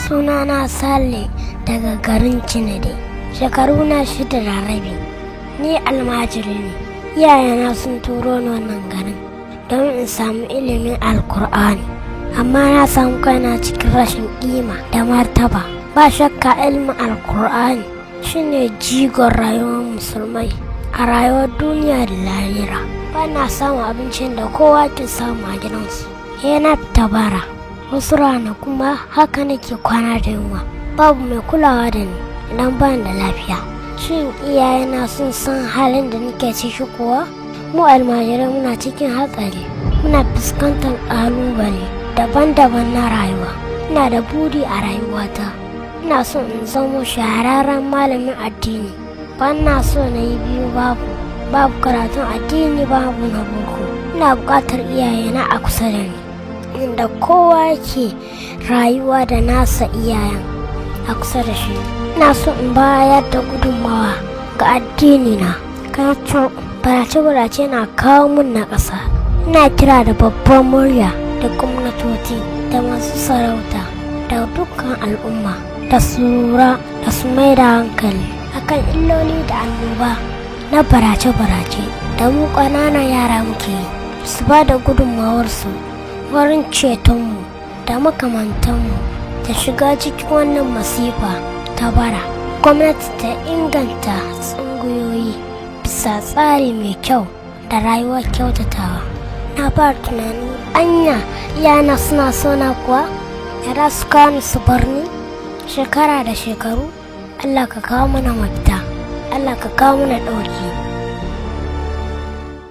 Sunana Sale daga garin Cinade. Shekaru na 6.5. Ni almajiri ne. Iyayena sun turo ni wannan garin don in samu ilimin Alkur'ani. Amma na samu kaina cikin rashin ƙima da martaba. Ba shakka ilimin Alkur'ani shine jigon rayuwar musulmai a rayuwar duniya da lahira. Ba na samun abincin da kowa ke samu a gidansu. Sai na fita bara. Wasu ranaku ma haka nake kwana da yunwa. Babu mai kulawa da ni idan ban da lafiya. Shin iyayena sun san halin da nake ciki kuwa? Mu almajirai muna cikin hatsari. Muna fuskantar ƙalubale daban-daban na rayuwa. Ina da buri a rayuwata. Ina so in zamo shahararren malamin addini. Ban na so na yi biyu babu. Babu karatun addini, babu na boko. Ina buƙatar iyayena a kusa da ni. Inda kowa yake rayuwa da nasa iyayen a kusa da shi. Ina so in bayar da gudunmawa ga addinina. Kaco barace-barace na kawo mun na ƙasa. Ina kira da babbar murya da gwamnatoci da masu sarauta da dukkan al'umma da su lura da su mai da hankali akan illoli da annoba na barace-barace da mu ƙananan yara muke yi, su ba da gudunmawarsu wurin cetonmu da makamantanmu da shiga cikin wannan masifa ta bara. Gwamnati ta inganta tsangayoyi bisa tsari mai kyau da rayuwar kyautatawa. Na fara tunani, anya iyayena suna sona kuwa, da za su kawo ni su bar ni shekara da shekaru? Allah ka kawo mana mafita. Allah ka kawo mana ɗauki.